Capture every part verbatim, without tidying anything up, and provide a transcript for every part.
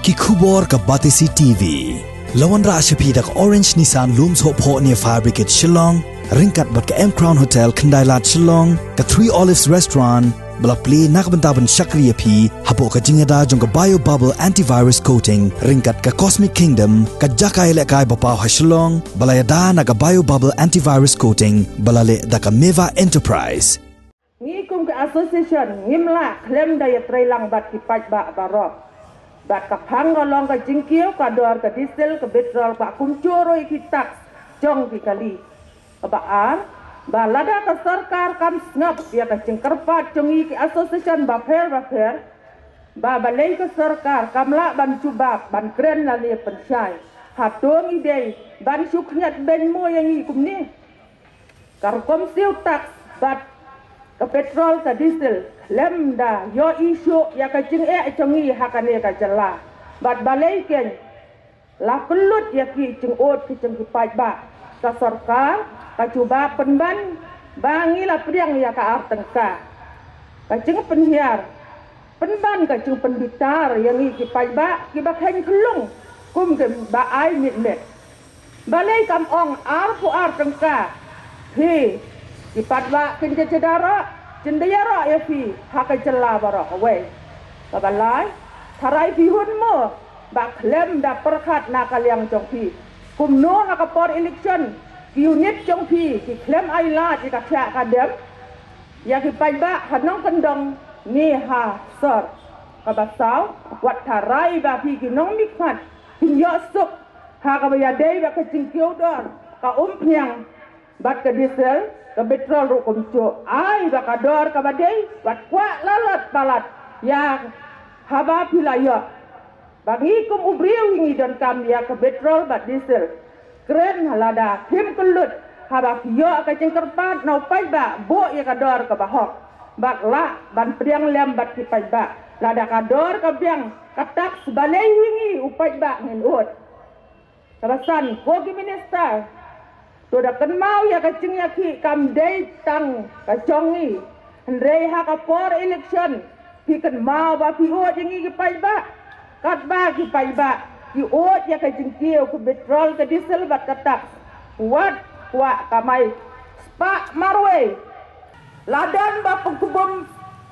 Ki khubor ka Batesi T V. La wanrah sha phi da ka Orange Nissan Lumsohphoh near Fire Brigade Shillong, ryngkat bad ka M Crown Hotel Khyndailad Shillong, ka Three Olives Restaurant, ba la plie na ka bynta ban shakri ïa phi hapoh ka jingïada jong ka Bio Bubble Antivirus Coating, ryngkat ka Cosmic Kingdom, ka jaka ïalehkai ba paw ha Shillong, ba la ïada na ka Bio Bubble Antivirus Coating, ba la leh da ka Meva Enterprise. Ngi kum ka association ngim lah khlem da ïatreilang bad ki paidbah baroh. Bad ka phang ka long ka jingkiew ka dor ka diesel, ka petrol, ka kumjuh ruh ïa ki tax jong ki kali. Kaba ar, ba lada ka sorkar kam sngap ïa ka jingkyrpad jong ngi ki association bapher bapher, ba balei ka sorkar kam lah ban jubab, ban kren lane pynshai. Hato ngi dei ban shu khñiat beiñ mo ïa ngi kumne? Ka rukom siew tax bad ka petrol, ka diesel, khlem da ïohi shuh ïa ka jingeh jong ngi ha kane ka jylla. Bad balei keiñ la kyllut ïa ki jingud ki jong ki paidbah? Ka sorkar ka jubab pynban ba ngi la pdiang ïa ka ar tyngka. Ka jingpynhiar pynban ka jingpynbitar ïa ngi ki paidbah kiba kheiñ khyllung kum kiba ai miet miet. Balei kam ong arphew ar tyngka? Phi, ki paidbah kin jajada roh, jynda ïaroh ïa phi ha ka jylla baroh kawei. Kaba lai, tharai phi hun mo ba khlem da pyrkhat na ka liang jong phi? Kumno ha ka por election ki unit jong phi ki khlem ai lad ïa ka thiah ka dem ïa ki paidbah ha nongkyndong ne ha sor? Kaba saw, wat tharai ba phi ki nongmihkhmat phin ïoh suk ha kaba ïadei bad ka jingkiew dor ka umphniang bad ka diesel, ka petrol ruh kumjuh. Ai ba ka dor kaba dei, wat kwah lalot palat ïa haba phi la ïoh. Ba ngi kum u briew ngi donkam ïa ka petrol bad diesel. Kren lada phim kyllut, haba phi ïoh ka jingkyrpad na u paidbah, buh ïa ka dor kaba hok. Bad lah ban pdiang lem bad ki paidbah. Lada ka dor ka biang, ka tax, balei hi ngi u paidbah ngin ud? Kaba san, ko ki minister, to da kynmaw ïa ka jingïakhih, kam dei tang ka jong ngi. Hynrei ha ka por election phi kynmaw ba phi ud ïa ngi ki paidbah. Katba ki paidbah ki ud ïa ka jingkiew ka petrol, ka diesel bad ka tax, wat kwah kamai spah marwei. La don ba pynkhbum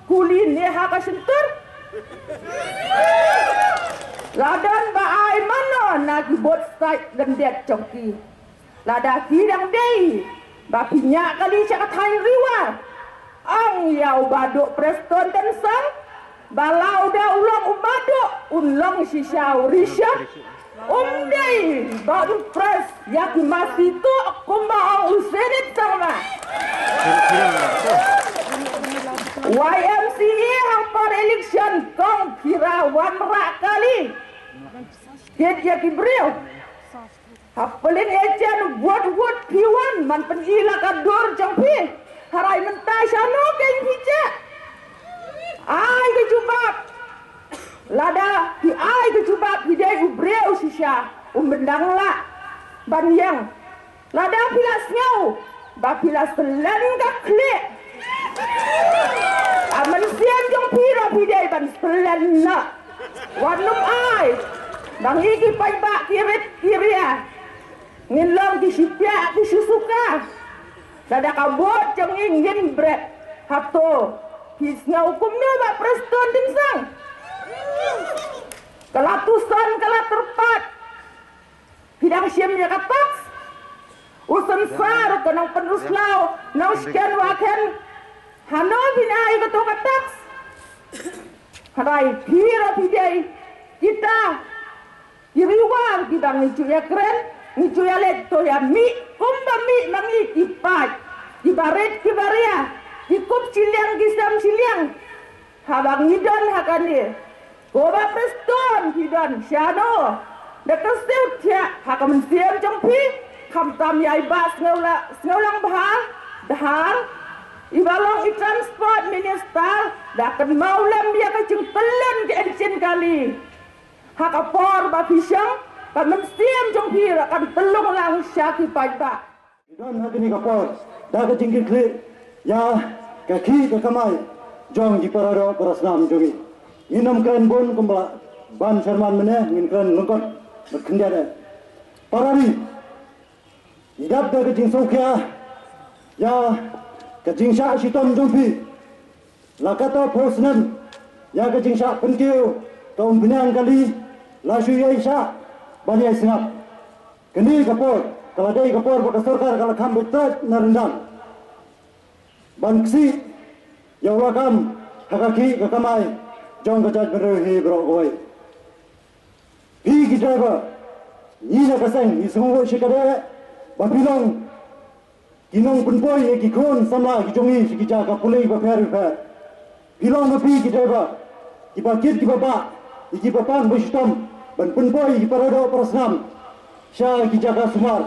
kuli ne ha ka shyntur? La don ba ai mano na ki bot sait lyndet jong ki? Lada ki dang dei ba phi ñiah kali sha ka thaiñ Riwa, ong ïa u Bah Duh Prestone Tynsong ba la u da u long u Bah Duh, un long shisha u Richard. Um dei ba un press ïa ki masi tuh kumba ong u Senate Sangma. Y M C A ha por election kong phi ra wanrah kali. Kit ïa ki briew. Ha polling agent, vote vote phi wan, man pyni la ka dur jong phi. Hynrei mynta shano keiñ phi jia? Ai ka jubab. Lada phi ai ka jubab, phi dei u briew shisha, um bynta lah ban ïeng. Lada phi la sngew ba phi la slen ka khlieh, ka mynsiem jong phi ruh phi dei ban slen noh. Wat nym ai ba ngi ki paidbah ki rit ki ria ngin long ki shipiah ki shisuka. Lada ka vote jong ngi ngin bret. Hato phi sngew kumno Bah Prestone Tynsong? Ka la tusan, ka la tyrpad. Phi dang shim ïa ka tax? U sensor, ka nongpynslem, nongshken wa khen. Hano phin ai kato ka tax? Hynrei phi ruh phi dei kita ki Riwa kiba ngi ju ïakren, ngi ju ïaleit, to ïa mih kumba mih ma ngi ki paid, kiba rit kiba ria, ki kup shiliang ki sem shiliang. Haba ngi don ha kane, ko Bah Prestone, phi don shano? Da ka siew thiah ha ka mynsiem jong phi, khamtam ïa i Bah Sngewla-, Sngewlang Bha Dhar, iba long i transport minister, da kynmaw lem ïa ka jingpyllun ka engine kali. Ha ka por ba phi shong, ka mynsiem jong phi ruh kan pynlong lang sha ki paidbah. Don ha kane ka por, da ka jingkitkhlieh ïa ka khih ka kamai jong ki para doh para snam jong ngi. Ngin ym kren bun kumba Ban chairman mynne ngin kren lyngkot bad khyndiat eh. Para ri, ngi dap da ka jingsngewkhia ïa ka jingshah shitom jong phi. La katto phew snem ïa ka jingshah pynkiew ka umphniang kali la shu ïai shah ban ïai sngap. Kane ka por ka la dei ka por ba ka sorkar ka la kham beit trai na ryndang ban ksih ïa u lakam ha ka khih ka kamai jong ka jaitbynriew hi baroh kawei. Phi ki driver, ngi na ka seng ngi sngewthuh shikatdei ba phi long ki nongpynpoi ïa ki khun samla ki jong ngi sha ki jaka pule bapher bapher. Phi long ma phi ki driver kiba kit kiba bah ïa kiba pang ba shitom ban pynpoi ïa ki paradoh parasnam sha ki jaka sumar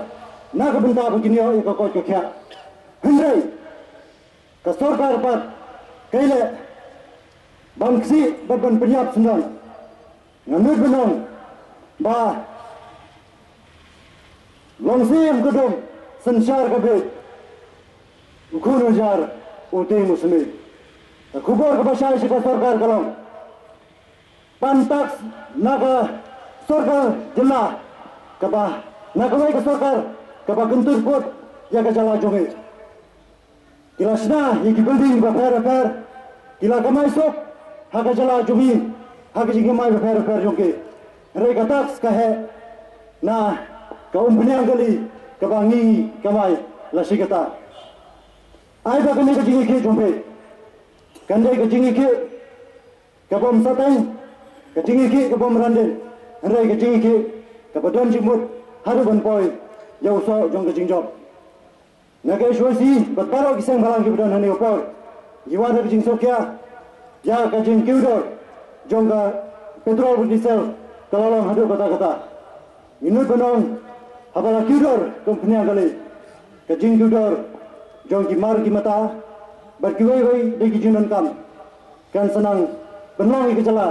na ka bynta ba kin ïoh ïa ka koit ka khiah. Hynrei ka sorkar pat ka leh ban ksih bad ban pynïap syndon. Nga mut ban ong ba long siem ka dum synshar ka bit, u khun u jar u tieng u smiej. Ka khubor kaba shai sha ka sorkar ka long, pan tax na ka sorkar jylla kaba na kawei ka sorkar kaba kyntur kut ïa ka jylla jong ngi. Ki la shna ïa ki building bapher bapher, ki la kamai suk ha ka jylla jong ngi ha ka jingkamai bapher bapher jong ki. Hynrei ka tax ka heh na ka umphniang kali kaba ngi kamai la shi katta. Ai ba kane ka jingïakhih jong phi kan dei ka jingïakhih ka bym sateng, ka jingïakhih ka bym randin, hynrei ka jingïakhih kaba don jingmut haduh ban poi ïa u soh jong ka jingjop. Na ka H Y C bad baroh ki seng bhalang kiba don ha kane ka por, ngi wad ha ka jingsngewkhia ïa ka jingkiew dor jong ka petrol bad diesel ka la long haduh katta katta. Ngi mut ban ong haba la kiew dor ka umphniang kali, ka jingkiew dor jong ki mar ki mata bad kiwei wei de ki jingdonkam kan sa nang pynlong ïa ka jylla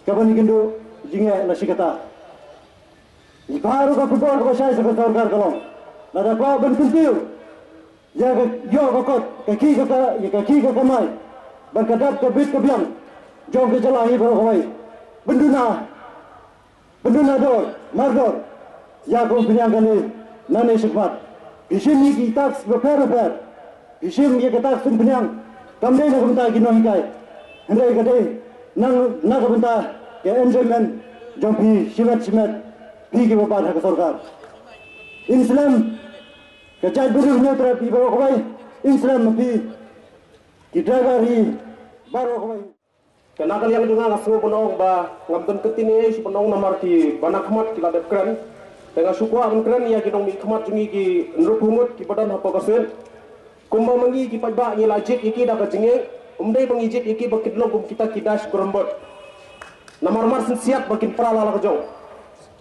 kaban ïakynduh jingeh la shi katta. Ngi phah ruh ka khubor kaba shai sha ka sorkar ka long, lada kwah ban kyntiew ïa ka ïoh ka kot ka khih ka ka ïa ka khih ka kamai bad ka dap ka bit ka biang jong ka jylla hi baroh kawei, ban duna ban duna dor mardor ïa ka umphniang kane nangne shakhmat. Phi shim ïa ki tax bapher bapher, phi shim ïa ka tax umphniang kam dei na ka bynta ki nonghikai, hynrei ka dei na na ka bynta ka enjoyment jong phi shimet shimet, phi kiba bat ha ka sorkar. Yn slem ka jaitbynriew Hynñiewtrep hi baroh kawei, yn slem ma phi ki driver hi baroh kawei. Te na ka liang jong nga nga sngew ban ong ba ngam don kyntien ei ei shuh ban ong namar kiba na khmat ki la dep kren. Te nga shu kwah ban kren ïa ki nongmihkhmat jong ngi ki hynriewphew ngut kiba don hapoh ka suit. Kumba ma ngi ki paidbah ngi la jied ïa ki da ka jingeh, ym dei ba ngi jied ïa ki ba kin long kum kita ki dash gurambot. Namar mar syn siat ba kin pra la la ka jong.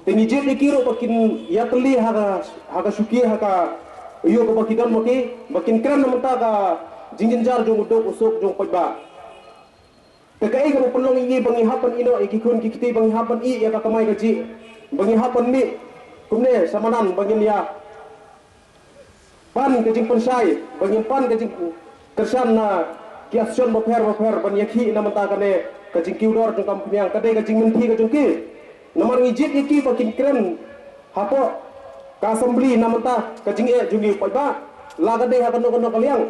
Te ngi jied ïa ki ruh ba kin ïatylli ha ka, ha ka shuki, ha ka ïoh kaba ki don ma ki, ba kin kren na mynta ka jingjynjar jong u duk u suk jong u paidbah. Te kaei kaba pynlong ïa ngi ba ngi hap ban ïehnoh ïa ki khun ki kti, ba ngi hap ban ïeh ïa ka kamai kajih, ba ngi hap ban mih kumne sha madan ba ngin ïa pan ka jingpynshai, ba ngin pan ka jingkyrshan na ki association bapher bapher ban ïakhih na mynta kane ka jingkiew dor jong ka umphniang, ka dei ka jingmynthi ka jong ki. Namar ngi jied ïa ki ba kin kren hapoh ka assembly na mynta ka jingeh jong ngi u paidbah, la ka dei ha kano kano ka liang.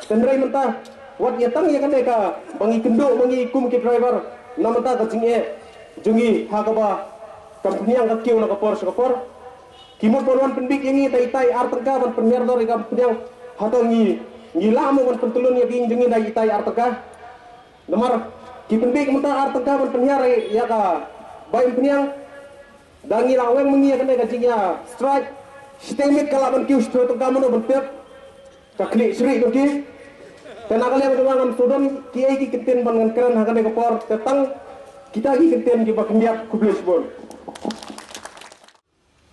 Hynrei mynta wat ïa tang ïa kane kaba ngi kynduh ma ngi kum ki driver na mynta ka jingeh jong ngi ha kaba ka umphniang ka kiew na ka por sha ka por. Ki mut ban wan pynbiej ïa ngi da itai ar tyngka ban pynhiar dor ïa ka umphniang. Hato ngi, ngi lah mo ban pyntyllun ïa ki ïing jong ngi da itai ar tyngka? Namar ki pynbiej mynta ar tyngka ban pynhiar ïa ka bai umphniang. Da ngi la weng ma ngi ïa kane ka jingïa strike, shiteng miet ka lah ban kiew shiteng tyngka mano ban tep ka khlieh shrieh jong ki. Te na ka liang jong nga ngam sngewdon kiei ki kyntien ban ngan kren ha kane ka por, te tang kita ki kyntien kiba khyndiat. Khublei shibun.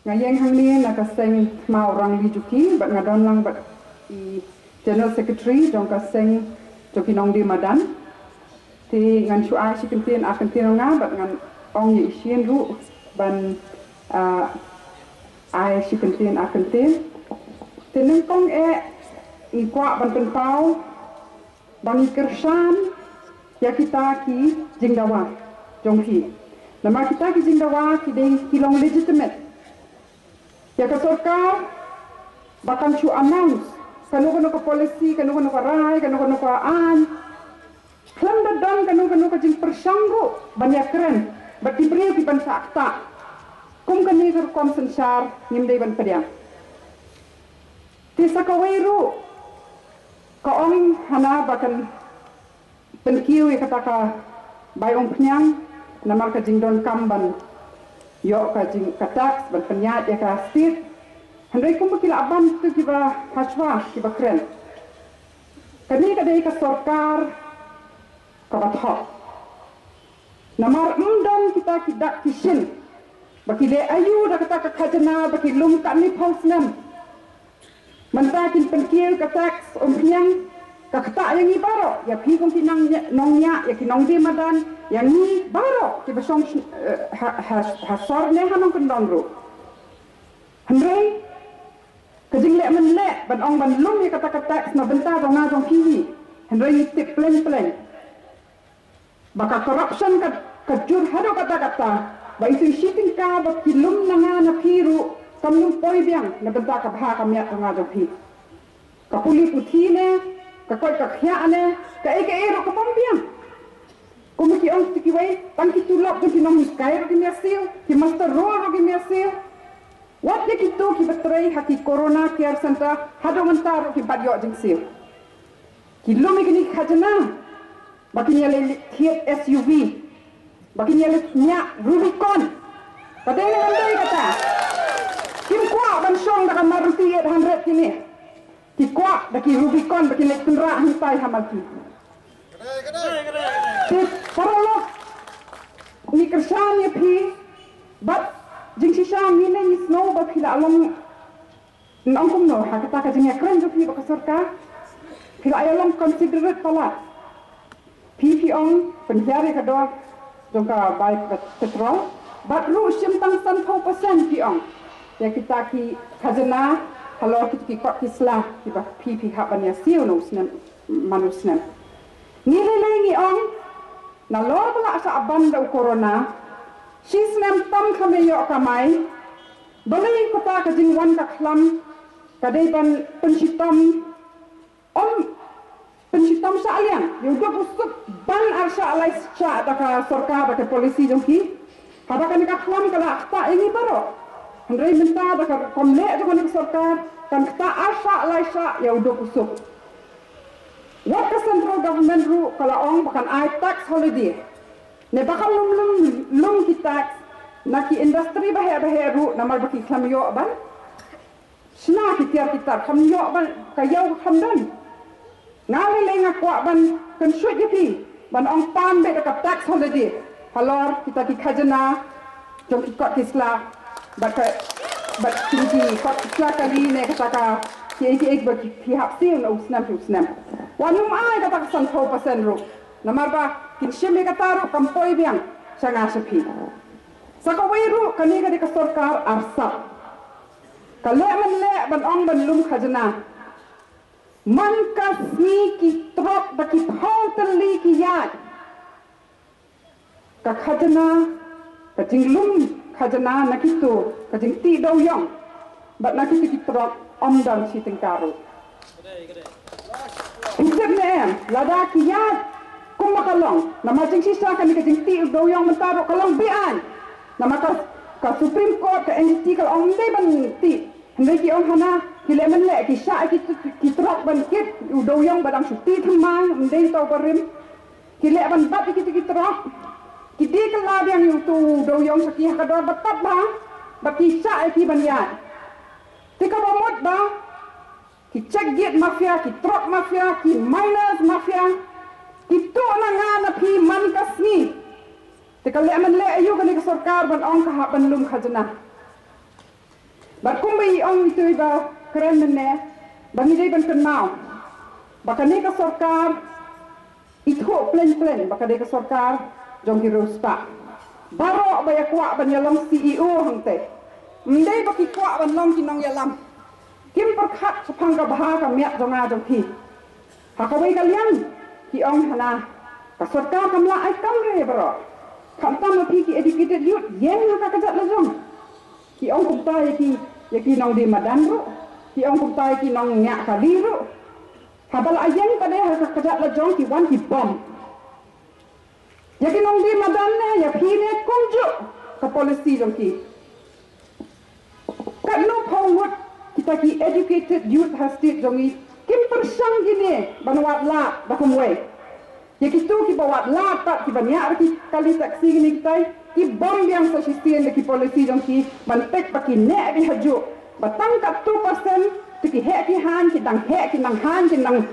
Nga ïeng hangne na ka seng Thma Rangli Juki bad nga don lang bad i General Secretary jong ka seng jong ki nongdie madan. Te ngan shu ai shi kyntien ar kyntien ong nga bad ngan ong ïa i Shin ruh ban, ah, ai shi kyntien ar kyntien. Te nyngkong eh ngi kwah ban pynpaw ba ngi kyrshan ïa kita ki jingdawa jong ki. Namar kita ki jingdawa ki dei ki long legitimate. Ïa ka sorkar ba kan shu announce kano kano ka policy, kano kano ka rai, kano kano ka aiñ. Khlem da don kano kano ka jingpyrshang ruh ban ïakren bad ki briew ki ban shah ktah. Kum kane ka rukom synshar ngim dei ban pdiang. Te sa kawei ruh ka ong hana ba kan pynkiew ïa kata ka bai umphniang namar ka jingdonkam ban ïoh ka jing ka tax ban pynïaid ïa ka state. Hynrei kumba ki la ban tu kiba hashwa kiba kren. Kane ka dei ka sorkar kaba thok. Namar ym don kita ki dak ki shin ba ki leh aïu da kata ka khajna ba ki lum katne phew snem. Mynta kin pynkiew ka tax umphniang ka ktah ïa ngi baroh, ïa phi kum ki nang nongñiah, ïa ki nongdie madan, ïa ngi baroh kiba shong eh, ha ha ha sor ne ha nongkyndong ruh. Hynrei ka jingleh mynleh ban ong ban lum ïa kata ka tax na bynta jong nga jong phi hi. Hynrei ngi tip pleng pleng ba ka corruption ka ka jur haduh katta katta, ba itu i shi tyngka ba ki lum na nga na phi ruh kam lum poi biang na bynta ka bha ka miat jong nga jong phi. Ka pule puthi ne, ka koit ka khiah ne, kaei kaei ruh ka bam biang. Kum ki ong kiwei, tang ki tulop jong ki nonghikai ruh kim ïa siew, ki muster roll ruh kim ïa siew. Wat ïa kito kiba trei ha ki Corona Care Centre haduh mynta ruh kim pat ïoh jingsiew. Ki lum ïa kine ki khajna ba kin ïa leit thied SUV, ba kin ïa leit ñiah Rubicon. Ka dei ne ym dei kata? Kim kwah ban shong da ka Maruti eight hundred kine. Ki kwah da ki Rubicon ba kin leit kynrah hangtai ha Malki. Te paralok, ngi kyrshan ïa phi bad jingshisha ngi ne ngi sngew ba phi la long, ngi ong kumno ha kata ka jingïakren jong phi bad ka sorkar. Phi la ïa long considerate palat. Phi phi ong pynhiar ïa ka dor jong ka bai petrol bad ruh shim tang sanphew percent phi ong ïa kita ki khajna halor kito ki kot ki sla kiba phi phi hap ban ïa siew na u snem man u snem. Ngi lei lei ngi ong nalor ba la shah ban da u corona, shi snem tam kham ïoh kamai. Balei kata ka jingwan ka khlam ka dei ban pynshitom, ym pynshitom shah liang ïa u duk u suk ban arshah lai shah da ka sorkar da ka policy jong ki. Haba kane ka khlam ka la ktah ïa ngi baroh. Hynrei mynta da ka rukom leh jong kane ka sorkar kan ktah arshah lai shah ïa u duk u suk. Wat ka central government ruh ka la ong ba kan ai tax holiday ne ba kan lum lum lum ki tax na ki industry baheh baheh ruh namar ba ki khlem ïoh ban shna ki tiar ki tar, kham ïoh ban ka ïew kham don. Nga lei lei nga kwah ban kynshuid ïa phi ban ong pan beit da ka tax holiday halor kita ki khajna jong ki kot ki sla bad ka bad ki kot ki sla kali ne kata ka ki ei ki ei ba ki phi hap siew na u snem u snem. Wat nym ai kata ka sanphew percent ruh namar ba kin shim ïa kata ruh kam poi biang sha nga sha phi. Sa kawei ruh kane ka dei ka sorkar arsap. Ka leh man leh ban ong ban lum khajna. Man ka sngi ki trok da ki phew tylli ki ïaid. Ka khajna, ka jinglum khajna na kito ka jingtih dewïong bad na kito ki trok ym don shi tyngka ruh. Phi tip ne em, lada ki ïaid kumba ka long, namar jingshisha kane ka jingtih dewïong mynta ruh ka long be-aiñ. Namar ka, ka Supreme Court, ka NGT ka la ong ym dei ban tih. Hynrei ki ong hana, ki leh man leh, ki shah ki, ki trok ban kit u dewïong ba dang shu tih thymmai, ym dei to barim. Ki leh ban bat ïa kito ki trok. Ki die kylla biang ïa uto u dewïong sha ki ha ka dor ba tad bha. Bad ki shah ïa ki ban ïaid. Te kaba mut ba ki check gate mafia, ki trok mafia, ki miners mafia, ki tuh na nga na phi man ka sngi. Te ka leh man leh aïu kane ka sorkar ban ong ka hap ban lum khajna. Bad kumba i ong itu iba kren mynne ba ngi dei ban kynmaw ba kane ka sorkar i thuh pleng pleng ba ka dei ka sorkar jong ki riewspah. Baroh ba ïa kwah ban ïa long CEO hangtei, ym dei ba ki kwah ban long ki nongïalam. Kim pyrkhat shaphang ka bha ka miat jong nga jong phi. Ha kawei ka liang ki ong hana ka sorkar kam lah ai kam re baroh. Khamtam ma phi ki educated youth, ïeng ha ka kjat lajong. Ki ong kumta ïa ki, ïa ki nongdie madan ruh, ki ong kumta ïa ki nongñiah kali ruh. Haba la ïeng pat de ha ka kjat lajong ki wan ki bom. Ïa ki nongdie madan ne, ïa phi ne kumjuh ka policy jong ki. Katno phew ngut kita ki educated youth ha state jong ngi kim pyrshang kine ban wad lad da kumwei. Ïa kito kiba wad lad pat kiba ñiah da ki kali taxi kine kitai, ki bom biang sa shisien da ki policy jong ki ban peit ba ki neh bha hajuh. Ba tang katto percent te ki heh ki haiñ, ki dang heh ki nang haiñ, ki nang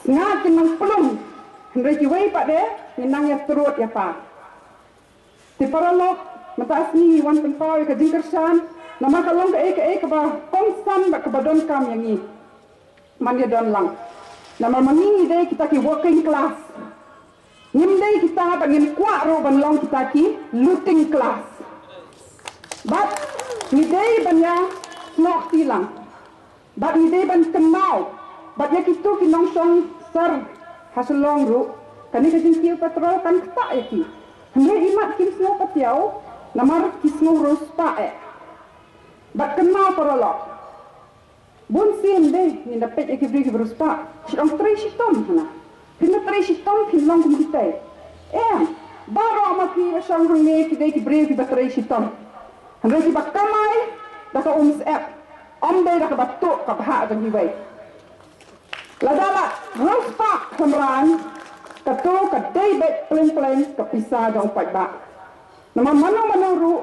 sngat, ki nang plung. Hynrei kiwei pat de ngi nang ïa trud ïa pa. Te paralok, mynta ka sngi ngi wan pynpaw ïa ka jingkyrshan, namar ka long kaei kaei kaba kongsan bad kaba donkam ïa ngi. Man ïa don lang. Namar ma ngi ngi dei kita ki working class. Ngim dei kita bad ngim kwah ruh ban long kita ki looting class. Bad ngi dei ban ïa snoh ti lang. Bad ngi dei ban kynmaw bad ïa kito ki nongshong sar ha Shillong ruh, kane ka jingkiew petrol kan ktah ïa ki. Hynrei imat kim sngew patiaw, namar ki sngew riewspah eh. Bad kynmaw paralok. Bun sien de ngin da peit ïa ki briew kiba riewspah. Shu ong trei shitom hana. Phin da trei shitom phin long kum kitai. Em, baroh ma phi ba shong hangne ki dei ki briew kiba trei shitom. Hynrei kiba kamai da ka umsyep. Ym dei da kaba tuh ka bhah jong kiwei. Lada la riewspah khlem rang, kato ka dei beit pleng pleng ka pisa jong u paidbah. Namar mano mano ruh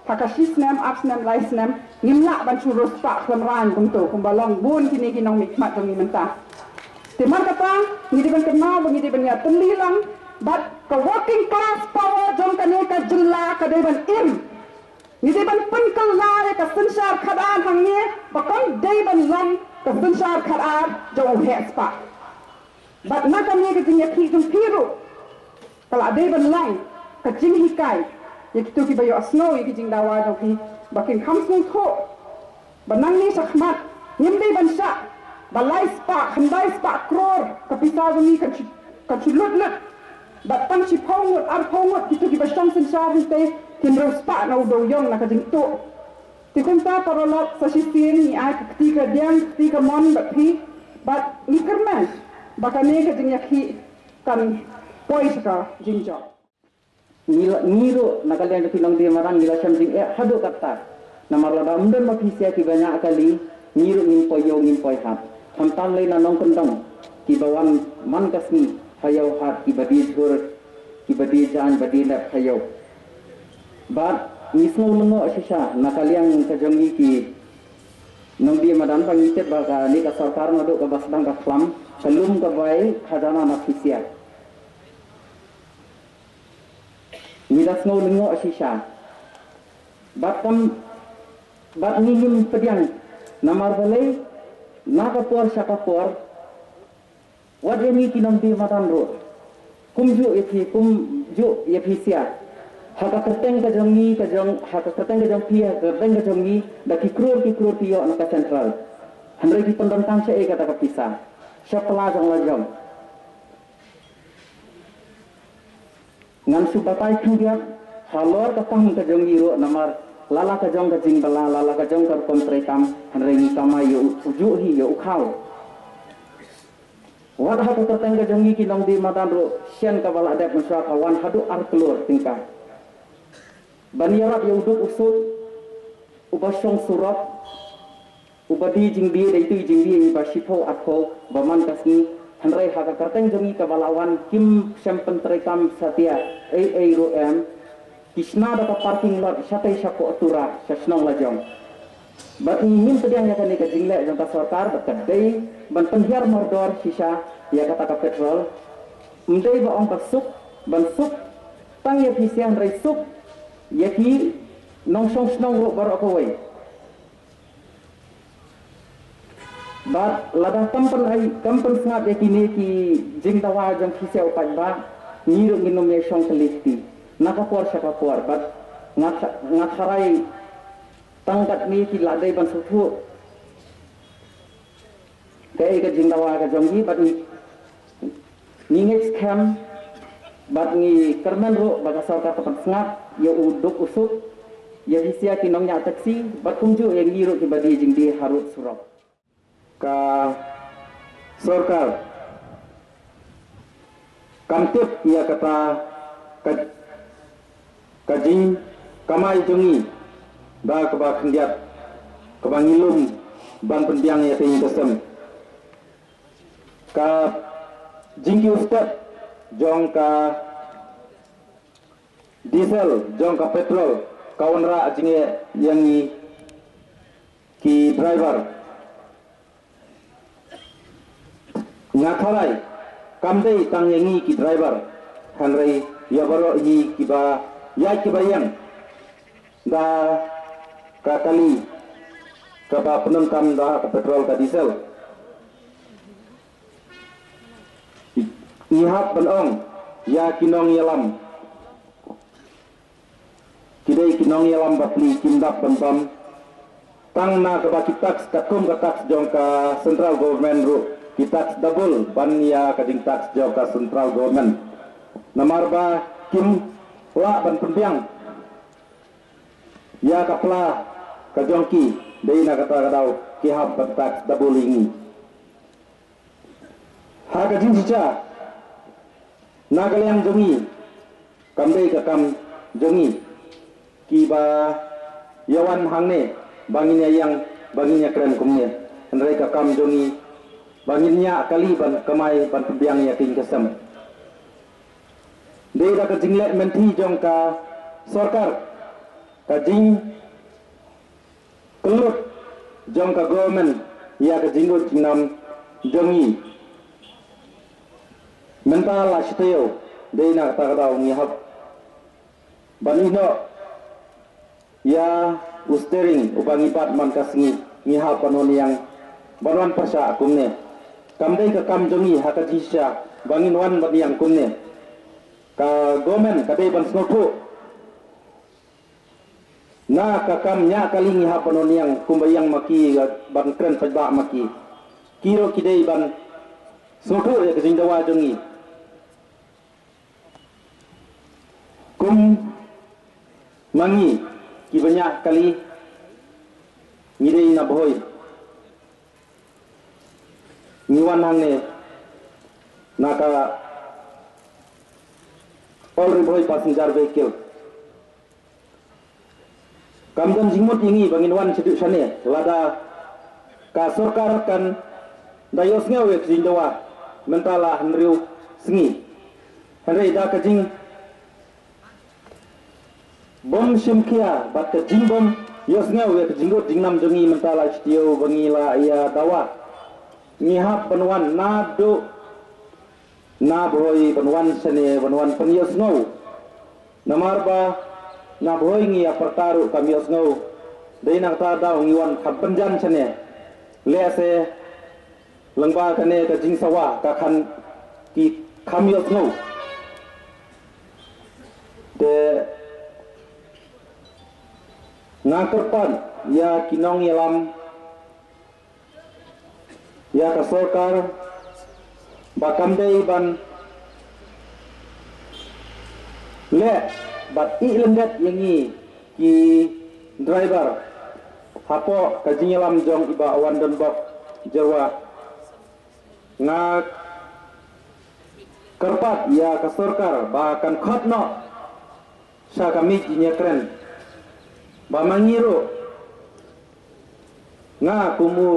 ha ka shi snem, ar snem, lai snem, ngim lah ban shu riewspah khlem rang kumto, kumba long bun kine ki nongmihkhmat jong ngi mynta. Te namar kata, ngi dei ban kynmaw ba ngi dei ban ïa tylli lang bad ka working class power jong kane ka jylla ka dei ban im. Ngi dei ban pynkylla ïa ka synshar khadar hangne ba kam dei ban long ka synshar khadar jong u heh spah. Bad na kane ka jingïakhih jong phi ruh ka la dei ban long ka jinghikai ïa kito kiba ïohsngew ïa ki jingdawa jong phi ba kin kham sngewthuh. Ba nangne shakhmat ngim dei ban shah ba lai spah, khyndai spah klur ka pisa jong ngi kan shu, kan shu lut lut. Bad tang shiphew ngut, arphew ngut kito kiba shong synshar hangtei kin riewspah na u dewiong na ka jingtuh. Te kumta paralok, sa shisien ngi ai ka kti kadiang, ka kti kamon bad phi, bad ngi kyrmen ba kane ka jingïakhih kan poi sha ka jingjop. Ngi la, ngi ruh na ka liang jong ki nongdie madan ngi la shem jingeh haduh katta. Namar lada ym don ma phi sia kiba ñiah kali, ngi ruh ngim poi ïew ngim poi hat. Khamtam lei na nongkyndong kiba wan man ka sngi ha ïew hat, kiba die jhur, kiba die jaiñ, ba die lep ha ïew. Bad ngi sngew lyngngoh shisha na ka liang ka jong ngi ki nongdie madan ba ngi tip ba kane ka sorkar naduh kaba sdang ka khlam, ka lum ka bai khajana na phi sia. Ngi da sngew lyngngoh shisha. Bad kam, bad ngi ngim pdiang namar balei na ka por sha ka por. Wat ïa ngi ki nongdie madan ruh, kumjuh ïa phi, kumjuh ïa phi sia. Ha ka kyrteng ka jong ngi, ka jong, ha ka kyrteng ka jong phi, ha ka kyrteng ka jong ngi, da ki klur ki klur ki ïoh na ka central. Hynrei ki pyndonkam shaei kata ka pisa? Sha pla jong la jong. Ngan shu batai khyndiat halor ka kam ka jong ngi ruh namar la la ka jong ka jingbylla, la la ka jong ka rukom treikam, hynrei ngi kamai ïa u, ujuh hi ïa u khaw. Wat ha ka kyrteng ka jong ngi ki nongdie madan ruh, shen kaba la dep mynshuwa ka wan haduh ar klur tyngka. Ban ïarap ïa u duk u suk uba shong surok, uba die jingdie, dei tu i jingdie iba shiphew arphew ba man ka sngi. Hynrei ha ka kyrteng jong ngi kaba la wan kim shym pyntreikam satia ei ei ruh em. Ki shna da ka parking lot shatei shapoh Tura sha shnong la jong. Bad ngi ngim pdiang ïa kane ka jingleh jong ka sorkar bad ka dei ban pynhiar mardor shisha ïa kata ka petrol. Ym dei ba ong ka suk, ban suk tang ïa phi sia, hynrei suk ïa ki nongshong shnong ruh baroh kawei. Bad lada kam pyn ai, kam pynsngap ïa kine ki jingdawa jong phi sia u paidbah, ngi ruh ngin ym ïa shong kylli kti na ka por sha ka por. Bad nga tha-, nga tharai tang katne ki la dei ban sngewthuh kaei ka jingdawa ka jong ngi, bad ngi, ngi ngeit skhem Bad ngi kyrmen ruh ba ka sorkar ka pynsngap ïa u duk u suk ïa ki sia ki nongñiah taxi bad kumjuh ïa ngi ruh kiba die jingdie harud surok. Ka sorkar kam tip ïa kata ka, ka jingkamai jong ngi da kaba khyndiat kaba ngi lum ban pynbiang ïa ka ïing ka sem. Ka jingkiew step jong ka diesel jong ka petrol ka wanrah jingeh ïa ngi ki driver. Nga tharai kam dei tang ïa ngi ki driver, hynrei ïa baroh ngi kiba ïaid kiba ïeng da ka kali kaba pyndonkam da ka petrol ka diesel. Ngi hap ban ong ïa ki nongïalam, ki dei ki nongïalam bapli, kim dap ban bam tang na kaba ki tax katkum ka tax jong ka central government ruh, ki tax double ban ïa ka jingtax jong ka central government. Namar ba kim lah ban pynbiang ïa ka pla ka jong ki, dei na kata ka daw ki hap ban tax double ïa ngi. Ha ka jingshisha, na ka liang jong ngi, kam dei ka kam jong ngi kiba ïa wan hangne ba ngin ïa ïeng, ba ngin ïa kren kumne, hynrei ka kam jong ngi ba ngin ïa kali ban kamai ban pynbiang ïa ka ïing ka sem. Dei da ka jingleh mynthi jong ka sorkar, ka jing kyllut jong ka government ïa ka jingud jingnam jong ngi. Mynta la shi taïew, dei na kata ka daw ngi hap ban ïehnoh ïa u steering uba ngi bat man ka sngi, ngi hap ban wan ïeng ban wan pyrshah kumne. Kam dei ka kam jong ngi ha ka jingshisha ba ngin wan ban ïeng kumne. Ka government ka dei ban sngewthuh na ka kam ñiah kali ngi hap ban wan ïeng kumba ïeng ma ki, ban kren paidbah ma ki. Ki ruh ki dei ban sngewthuh ïa ka jingdawa jong ngi. Kum ma ngi kiba ñiah kali, ngi dei na Bhoi. Ngi wan hangne na ka All Ri Bhoi Passenger Vehicle. Kam don jingmut ïa ngi ba ngin wan shaduh shane lada ka sorkar kan da ïohsngew ïa ka jingdawa mynta la hynriew sngi. Hynrei da ka jing bym shim khia bad ka jingbym ïohsngew ïa ka jingud jingnam jong ngi mynta la shi taïew ba ngi la ïa dawa. Ngi hap ban wan naduh na Bhoi ban wan shane ban wan pynïohsngew. Namar ba na Bhoi ngi ïa pyrta ruh kam ïohsngew. Dei na kata daw ngi wan kham pynjan shane. Lehse lyngba kane ka jingsawa ka khan ki kham ïohsngew. Te nga kyrpad ïa ki nongïalam, ïa ka sorkar ba kam dei ban leh bad ïeh lyndet ïa ngi ki driver hapoh ka jingïalam jong i Bah Wandonbok Jyrwa. Nga kyrpad ïa ka sorkar ba kan khot noh sha ka miej jingïakren ba ma ngi ruh, nga kum u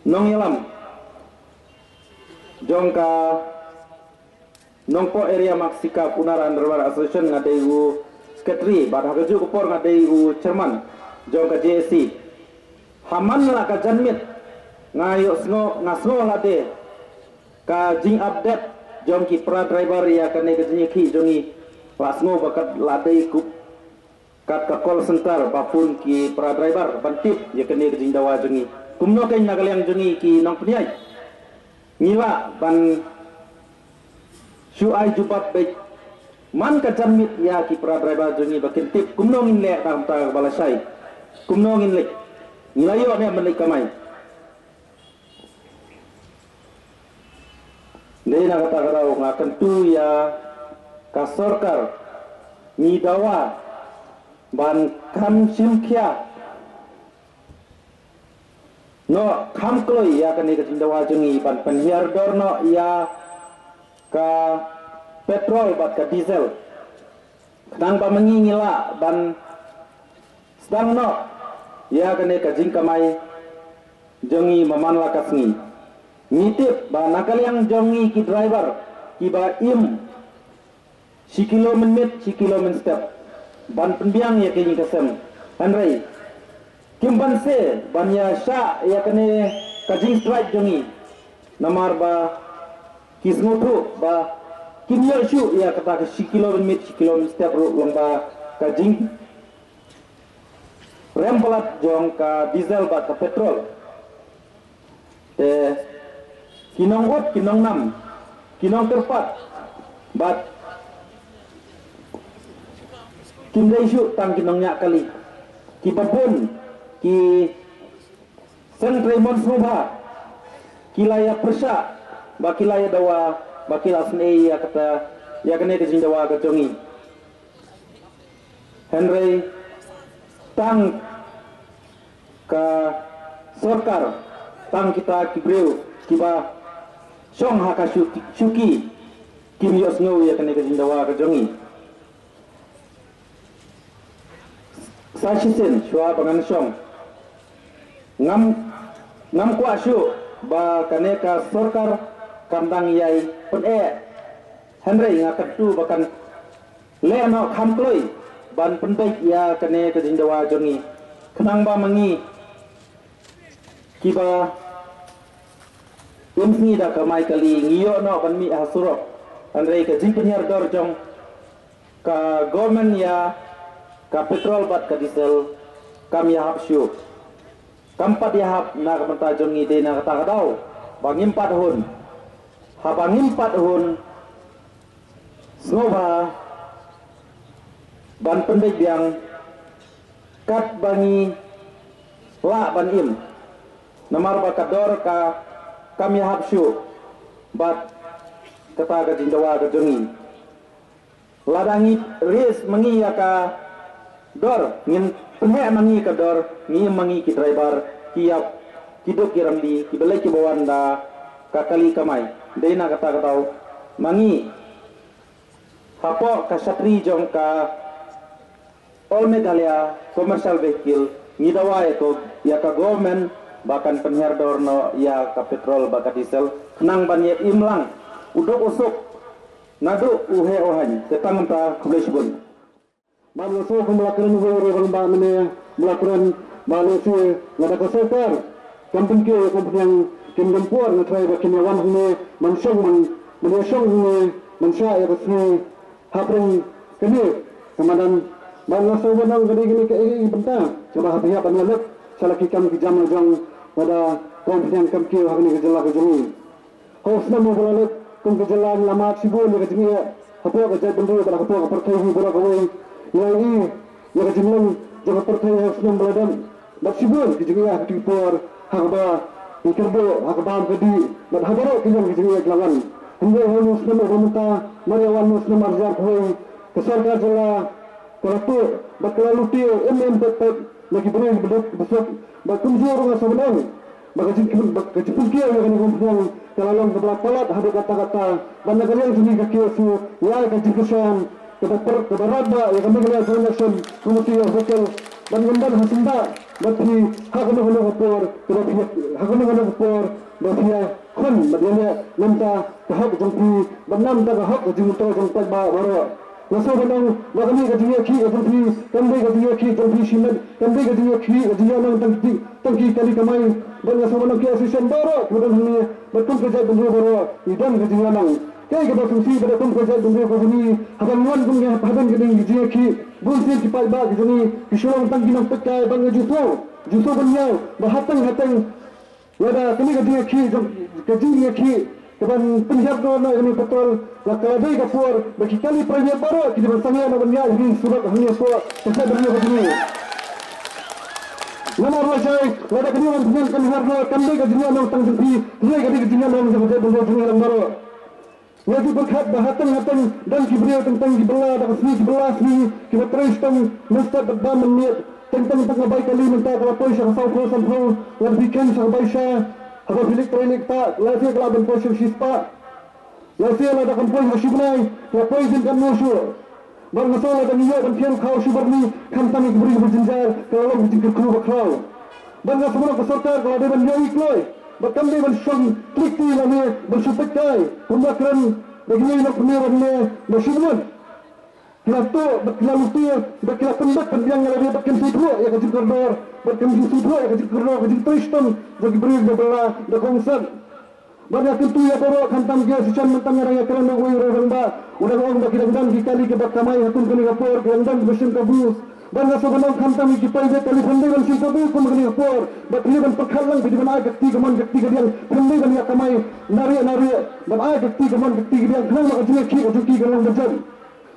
nongïalam jong ka Nongpoh Area Maxi Cup Unar and Driver Association nga dei u secretary bad ha kajuh ka por nga dei u chairman jong ka J A C. Ha man la ka janmiet nga ïohsngew, nga sngew lade ka jing update jong ki para driver ïa kane ka jingïakhih jong ngi. La sngew ba kat la dei kup kat ka call center ba phone ki para driver ban tip ïa kane ka jingdawa jong ngi. Kumno kein na ka liang jong ngi ki nongpynïaid, ngi lah ban shu ai jubab beit man ka janmiet ïa ki para driver jong ngi ba kin tip kumno ngin leh na ka bynta kaba lashai. Kumno ngin leit, ngi la ïoh ne ban leit kamai. Dei na kata ka daw nga kyntu ïa Ka sorkar ngi dawa ban kham shim khia noh kham kloi ïa kane ka jingdawa jong ngi ban pynhiar dor noh ïa ka petrol bad ka diesel. Khnang ba ma ngi ngi lah ban sdang noh ïa kane ka jingkamai jong ngi man la ka sngi. Ngi tip ba na ka liang jong ngi ki driver kiba im shi kilo mynmiet shi kilo mynstep ban pynbiang ïa ka ïing ka sem. Hynrei kim banse ban ïa shah ïa kane ka jingstrike jong ngi. Namar ba ki sngewthuh ba kim ïoh shuh ïa kata ka shi kilo mynmiet shi kilo mynstep ruh long ba ka jing rem palat jong ka diesel bad ka petrol. Te ki nongut, ki nongnam, ki nongkyrpad bad kim dei shuh tang ki nongñiah kali, kiba bun ki seng trei mon sngewbha ki la ïa pyrshah ba ki la ïa dawa ba ki la snei ïa kata, ïa kane ka jingdawa ka jong ngi. Hynrei tang ka sorkar, tang kita ki briew kiba shong ha ka shu-, shuki kim ïohsngew ïa kane ka jingdawa ka jong ngi. Sa shisien shuwa ba ngan shong, ngam, ngam kwah shuh ba kane ka sorkar kan dang ïai pyneh. Hynrei nga kyntu ba kan leh noh kham kloi ban pynbeit ïa kane ka jingdawa jong ngi. Khnang ba ma ngi kiba im sngi da kamai kali ngi ïoh noh ban mih ha surok. Hynrei ka jingpynhiar dor jong ka government ïa ka petrol bad ka diesel kam ïahap shuh. Kam pat ïahap na ka bynta jong ngi, dei na kata ka daw ba ngim pat hun. Haba ngim pat hun sngewbha ban pynbeit biang katba ngi lah ban im. Namar ba ka dor ka kam ïahap shuh bad kata ka jingdawa ka jong ngi. Lada ngi raise ma ngi ïa ka dor, ngin pynheh ma ngi ka dor, ngi ma ngi ki driver, ki ïap, ki duk ki rangli, ki ba leit ki ba wan da ka kali kamai. Dei na kata ka daw ma ngi hapoh ka shatri jong ka All Meghalaya Commercial Vehicle, ngi dawa ïa ka, ïa ka government ba kan pynhiar dor noh ïa ka petrol bad ka diesel khnang ban ïa im lang u duk u suk naduh u heh u haiñ. Te tang mynta, khublei shibun. Ba nga shu kum la kren wei re bang ba mane, ba la kren ba ne shu nga da ka sorkar kam pynkiew kum pynïang, kim dam por, nga trai ba kim ïa wan hangne man shong, man, man ïa shong hangne man shah ïa ka sngi hapdeng kane ka madan. Ba nga shu ban ong ka dei kane ka ei ei bynta kaba hap ïa ban ïa leit sha la ki kam ki jam la jong, ba da kum pynïang kam kiew ha kane ka jylla ka jong ngi. Ha u snem uba la leit, kum ka jylla ngi la mad shibun ïa ka jingeh hapoh ka jaitbynriew bad hapoh ka pyrthei hi baroh kawei. Ngi la ïohi ïa ka jinglong jong ka pyrthei ha u snem ba la dep, bad shibun ki jingeh ha kito ki por ha kaba ngi kyrduh, ha ka bam ka dih bad ha baroh ki liang ki jingeh ki la wan. Hynrei ha u snem uba mynta, mar ïa wan u snem ar hajar khatwei, ka sorkar jylla ka la tuh bad ka la lute im im pep pep na ki briew ba duk ba suk. Bad kumjuh ruh nga sngewbha ban ong ba ka jing, ba ka jingpynkiew ïa kane ka kum pynïang ka la long kaba la palat haduh katta katta. Bad na ka liang jong ngi ka K S U ngi ai ka jingkyrshan kaba pyrkhat kaba radbah ïa ka Meghalaya Joint Action Committee of Local, ban wan ban ha seng ba, ba phi ha kano kano ka por, kaba phi ha kano kano ka por ba phi ïa khun bad ïaleh namar ka hok jong phi bad namar ka hok ka jingmyntoi jong paidbah baroh. Nga sngewbha ban ong ba kane ka jingïakhih ka jong phi kam dei ka jingïakhih jong phi shimet, kam dei ka jingïakhih ka jingïalang tang ki, tang ki kali kamai. Bad nga sngewbha ban ong ki association baroh kiba don hangne bad kum ka jaitbynriew baroh ngi don ka jingïalang. Kaei kaba sngewsih ba da kum ka jaitbynriew ka jong ngi, haba ngi wan kum ngi hap hapdeng ka ding ka jingïakhih, bun sien ki paidbah ki jong ngi ki shu long tang ki nongpeitkai. Bad nga ju sngewsih, ju sngewsih ban ïaw ba hateng hateng lada kane ka jingïakhih jong, ka jingïakhih kaban pynhiar dor noh ïa kane ka petrol, la ka la dei ka por ba ki kali private baroh ki dei ban sangeh noh ban ïaid ha ki surok hangne hapoh ka state Meghalaya ka jong ngi. Namar lashai lada kane ka jingïakhih kan hiar dor, kam dei ka jingïalang tang jong phi, hynrei ka dei ka jingïalang jong ka jaitbynriew jong ngi lang baroh. Nga ju pyrkhat ba hateng hateng don ki briew teng teng ki bylla da ka sngi ki bylla sngi ki ba trei shitom mynstep bad bam mynmiet. Teng teng tang ka bai kali mynta ka la poi sha ka saw phew san phew. Lada phi kheiñ sha ka bai sha, haba phi leit trei leit ktah, lehse ka lah ban poi sha ka shispah. Lehse lada kam poi sha ka shibnai, ka la poi jin katno shuh. Bad nga sngew lada ngi ïoh ban pynhiar u khaw shu bor ni, khamtam ïa ki briew ba jynjar, ka la long ka jingkyrkhu ba khraw. Bad nga sngew ka sorkar ka la dei ban ïohi kloi bad kam dei ban shong klik ti lane ban shu peit kai. Kumba kren da ki nongïalam pynïaid rangbah ba shu bun ki la tuh bad ki la luti bad ki la pynbeit pynbiang ïa lade bad kim sngewthuh ïa ka jingkordor bad kim sngewthuh ïa ka jingkordor ka jingtrei shitom jong ki briew ba bylla da kongsan. Bad nga kyntu ïa baroh khamtam ki association mynta nga dang ïakren bad uwei u rangbah u dang ong ba ki dang don ki kali kiba kamai ha kum kane ka por, ki dang don kiba shim kabu. Bad nga sngewbha ban ong khamtam ïa ki private kali phin dei ban shim kabu kum kane ka por. Bad phi dei ban pyrkhat lang, phi dei ban ai ka kti kamon ka kti kadiang, phin dei ban ïa kamai narieh narieh. Ban ai ka kti kamon ka kti kadiang khnang ba ka jingïakhih ka jong ki kan long ba jem.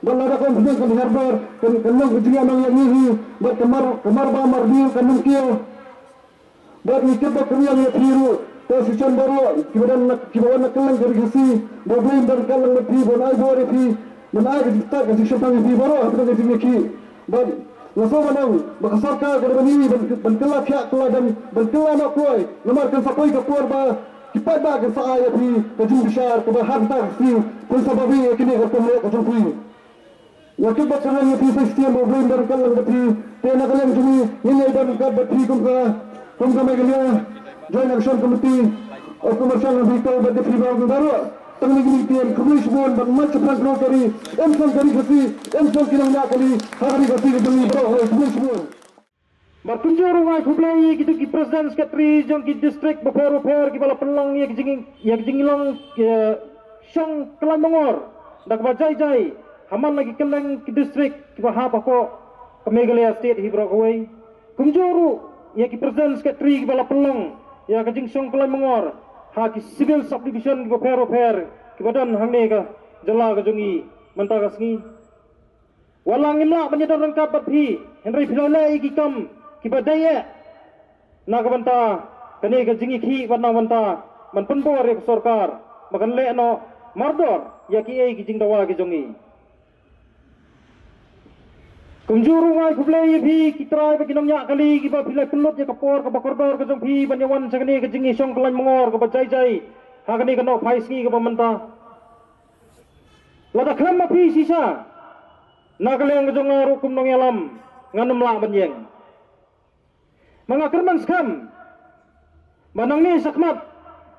Bad lada ka ong phi dei kan hiar dor kan, kan long ka jingïalang ïa ngi hi. Bad ka mar, ka mar ba mar diew kan nongkiew. Bad ngi tip ba ka riang ïa phi ruh, te shisien baroh kiba don na, kiba wan na kylleng ka ri Khasi, ba U Blei un don ryngkat lang bad phi, ban ai bor ïa phi, ban ai ka jingstad ka jingshemphang ïa phi baroh hapdeng ka jingïakhih. Bad nga sngewbha ban ong ba ka sorkar ka dei ban ïohi, ban, ban kylla thiah kylla dem, ban kylla noh kloi, namar kan sa poi ka por ba ki paidbah kan sa ai ïa phi ka jingbishar kaba ha kata ka sngi phin sa babe ïa kine ki rukom leh ka jong phi. Nga kyrpad kyrmen ïa phi sa shisien ba U Blei un don ryngkat lang bad phi. Te na ka liang jong ngi ngin ïai don ryngkat bad phi kum ka, kum ka Meghalaya Joint Action Committee of Commercial and Vehicle bad ïa phi baroh. Tang kine ki ktien, khublei shibun bad mat shaphrang kyrkhu ka ri, em song ka ri Khasi, em song ki nongñiah kali ha ka ri Khasi ka jong ngi baroh. Khublei shibun. Bad kumjuh ruh nga ai khublei ïa kito ki president secretary jong ki district bapher bapher kiba la pynlong ïa ki jing, ïa ki jinglong, eh, shong Khlaiñ Mangor da kaba jai jai ha man la ki kylleng ki district kiba hap hapoh ka Meghalaya state hi baroh kawei. Kumjuh ruh ïa ki president secretary kiba la pynlong ïa ka jingshong Khlaiñ Mangor ha ki civil subdivision kiba pher bapher kiba don hangne ka jylla ka jong ngi mynta ka sngi. Wat la ngim lah ban ïa don ryngkat bad phi, hynrei phi la leh ïa ki kam kiba dei eh na ka bynta kane ka jingïakhih bad na ka bynta ban pynbor ïa ka sorkar ba kan leh noh mardor ïa kiei ki jingdawa ki jong ngi. Kumjuh ruh nga ai khublei ïa phi ki trai bad ki nongñiah kali kiba phi la pynlut ïa ka por kaba kordor ka jong phi ban ïa wan sha kane ka jingïashong Khlaiñ Mangor kaba jai jai ha kane ka Nohphai sngi kaba mynta. Lada khlem ma phi shisha, na ka liang ka jong nga ruh kum nongïalam ngan ym lah ban ïeng. Ma nga kyrmen skhem ba nangne shakhmat,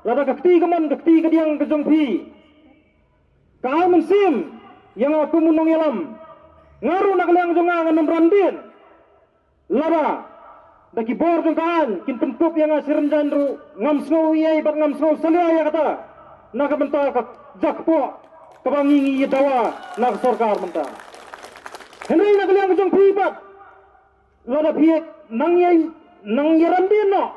lada ka kti kamon ka kti kadiang ka jong phi ka ai mynsiem ïa nga kum u nongïalam, nga ruh na ka liang ka jong nga ngan ym ran dien. Lada da ki bor jong ka aiñ kin pynkup ïa nga shi rynjang ruh, ngam sngew ei ei bad ngam sngew salia ïa kata na ka bynta ka jakpoh kaba ngi ngi ïa dawa na ka sorkar mynta. Hynrei na ka liang ka jong phi pat, lada phi nang ïa, nang ïa ran dien noh,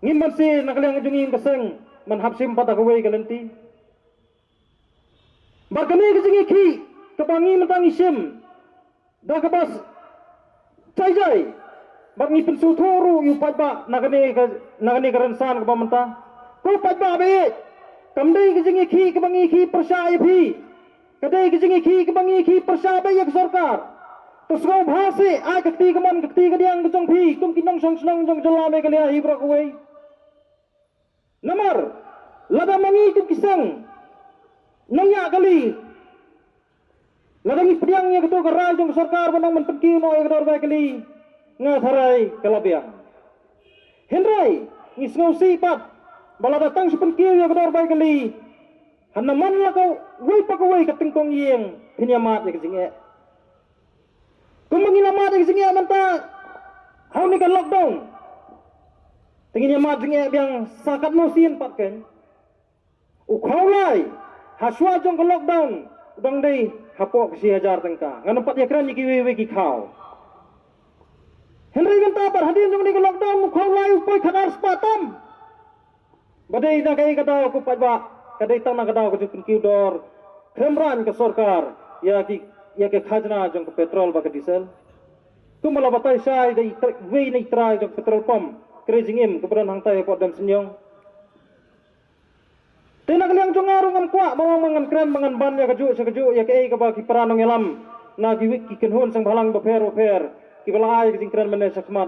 ngim banse na ka liang ka jong ngi ka seng ban hap shim pat da kawei ka lynti. Bad kane ka jingïakhih kaba ngi mynta ngi shim da kaba jai jai, bad ngi pynsngewthuh ruh ïa u paidbah na kane ka, na kane ka rynsan kaba mynta. Ko paidbah ba ïeit, kam dei ka jingïakhih kaba ngi ïakhih pyrshah ïa phi. Ka dei ka jingïakhih kaba ngi ïakhih pyrshah beit ïa ka sorkar. To sngewbha seh, ai ka kti kamon ka kti kadiang ka jong phi kum ki nongshong shnong jong jylla Meghalaya hi baroh kawei. Namar lada ma ngi kum ki seng nongñiah kali, lada ngi pdiang ïa kato ka rai jong ka sorkar ban ong ban pynkiew noh ïa ka dor bai kali, nga tharai ka la biang. Hynrei ngi sngewsih pat ba lada tang shu pynkiew ïa ka dor bai kali, hana man la kawei pa kawei ka tyngkong ïing phin ïa mad ïa ka jingeh. Kumba ngin ïa mad ïa ka jingeh mynta ha une ka lockdown, te ngin ïa mad jingeh biang sa katno sien pat kein. U khawlai ha shuwa jong ka lockdown u dang dei hapoh ka shi hajar tyngka, ngan ym pat ïakren ïa kiwei wei ki khaw. Hynrei mynta pat hadien jong une ka lockdown u khawlai u poi khatar spah tam. Ba dei na kaei ka daw ko paidbah? Ka dei tang na ka daw ka jingpynkiew dor khlem rang ka sorkar ïa ki, ïa ka khajna jong ka petrol bad ka diesel. Kumba la batai shai da i trai, wei na i trai jong ka petrol pump Kre Jingim kaba don hangtai hapoh Demsniong. Te na ka liang jong nga ruh ngam kwah ba long ba ngan kren ba ngan ban ïa kajuh sha kajuh ïa kaei kaba ki para nongïalam na ki wik ki kynhun seng bhalang bapher bapher kiba la ai ka jingkren mynne shakhmat.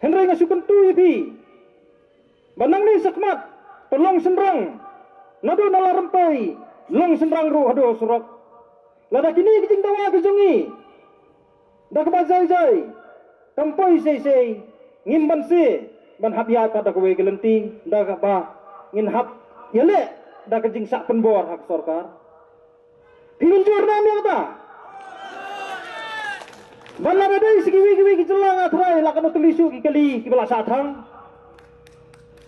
Hynrei nga shu kyntu ïa phi ba nangne shakhmat, to long shynrang, naduh na la rympei, long shynrang ruh haduh surok. Lada kine ki jingdawa ki jong ngi da kaba jai jai kam poi sei sei, ngim banse ban hap ïaid pat da kawei ka lynti, da kaba ngin hap ïaleh da ka jingshah pynbor ha ka sorkar. Phi mynjur ne em ïa kata? Ban lada dei sha kiwei kiwei ki jylla nga tharai la katno tylli shuh ki kali kiba la shah thang.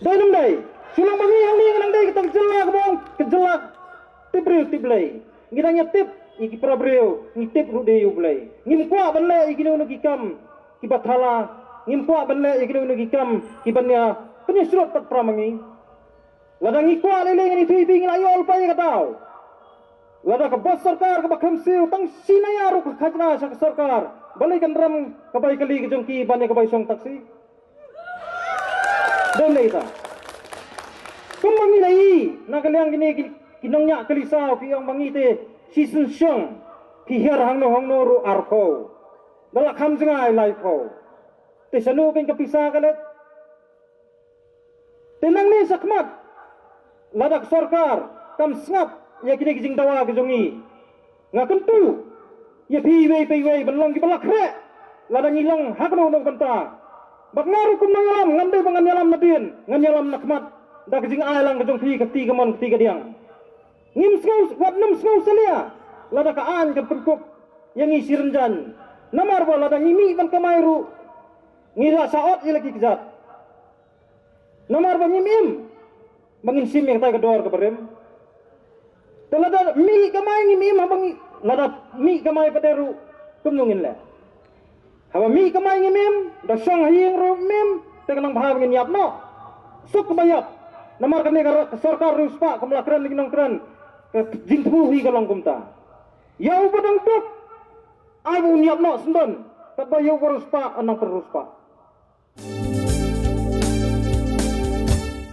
Dei ne ym dei? Shu long ba ngi hangne ngi nang dei kata ka jylla kaba ong ka jylla tip briew tip Blei. Ngi dang ïa tip ïa ki para briew, ngi tip ruh de ïa u Blei. Ngim kwah ban leh ïa kino kino ki kam kiba thala. Ngim kwah ban leh ïa kino kino ki kam kiban ïa pynïasyrut pat para ma ngi. Lada ngi kwah lei lei ngan ïathuh ïa phi, ngi la ïoh lypa ïa ka daw. Lada ka bos sorkar kaba khlem siew tang shi naya ruh ka khajna sha ka sorkar, balei kan rem ka bai kali ka jong ki ban ïa ka bai shong taxi? Dei ne em ita? Kumba ngi la ïohi na ka liang kine ki, ki nongñiah kali saw ki ong ba ngi te shisien shong phi hiar hangno hangno ruh arphew, da la kham jngai laiphew. Te shano pyn ka pisa ka leit? Te nangne shakhmat, lada ka sorkar kam sngap ïa kine ki jingdawa ki jong ngi, nga kyntu ïa phi iwei pa iwei ban long kiba la khreh lada ngi long ha kano kano ka bynta. Bad nga ruh kum nongïalam ngam dei ba ngan ïalam nadien, ngan ïalam nakhmat da ka jingai lang ka jong phi ka kti kamon ka kti kadiang. Ngim sngew, wat nym sngew salia lada ka aiñ kan pynkup ïa ngi shi rynjang. Namar ba lada ngi mih ban kamai ruh ngi la shah ot ïa la ki kjat. Namar ba ngim im ba ngin shim ïa kata ka dor kaba rim. Te lada mih kamai ngim im, haba ngi, lada mih kamai pat ruh kumno ngin leh? Haba mih kamai ngim im, da shong ha ïing ruh ngim im, te ka nang bha ba ngin ïap noh. Suk ba ïap. Namar kane ka ra-, ka sorkar riewspah, kum la kren ki nongkren, ka jingthmu hi ka long kumta. Ïa uba dang duk, ai ba un ïap noh syndon. Katba ïa uba riewspah, un nang pynriewspah.